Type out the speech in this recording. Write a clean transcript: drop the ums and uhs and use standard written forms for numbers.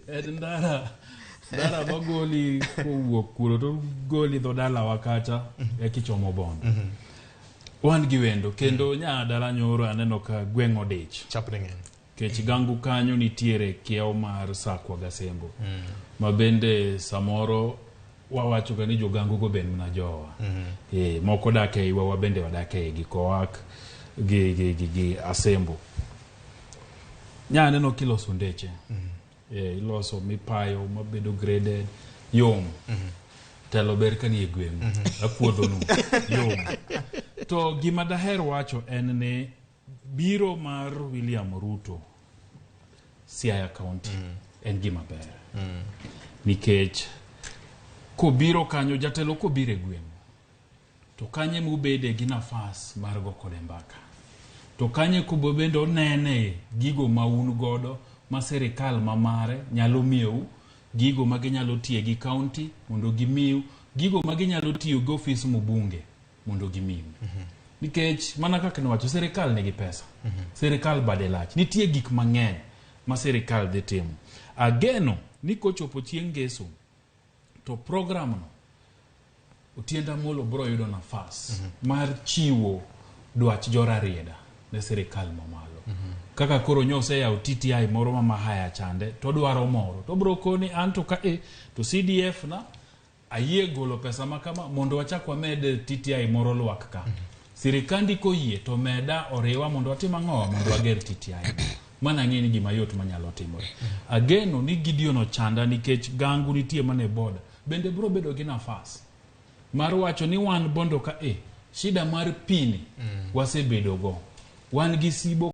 En ndara ndara magoli kowuok kuro to goli dho dalawa kacha ekichomo Bondo. Wan gi wendo kendo nya dala nyoro aneno ka gweng' odich. Chapni ng'eny. Kech Gangu kanyo nitiere kiewo mar Sakwa Gasembo ma bende samoro wawacho ga ni jogangu go ben mana jowa. Eh, moko dak e iwa wabende wadak e igi Kowak gi, gi, gi, gi Asembo. Nya aneno kiloso ndeche. Eh, iloso mipayo mabedo graded yom. Telo ber ka nie gweng'u. Akuodhonu. Yom. To gima daher wacho en ni biro mar William Ruto Siaya County en gima ber. Nikech kobiro kanyo jatelo kobiro e gweng' to kanye mubede gi nafas mar go kode mbaka. To kanye kubo bende onene gigo ma un godo ma sirikal ma mare nyalo miyou, gigo ma ginyalo tiye gi county mondo gimiu, gigo ma ginyalo tiyo gi ofis mbunge mondo gimiu. Nikech mana kaka niwacho sirikal nigi pesa. Sirikal bade lach. Nitie gik mang'eny ma sirikal dhi timo. Ageno ni kochopo chieng' ngeso to program no Otiende Amolo bro yudo nafas mar chiwo dwach jorarieda ne sirikal mamalo. Kaka koro nyo oseyawo TTI moro ma Mahaya chande to dwaro moro to bro koni anto ka e to CDF na ayie golo pesa ma kama mondo wachak wamed TTI moro lwak ka. Sirikandi koyie to meda oriwa mondo watim ang'owa mondo wager TTI. Mano ang'e ni gima yot manyalo timore. Ageno ni Gideon Ochanda nikech Gangu nitie mana e boda bende bro bedo gi nafas mar wacho ni wan Bondo ka e shida mar pi ni wasebedo go. Wan gi sibo.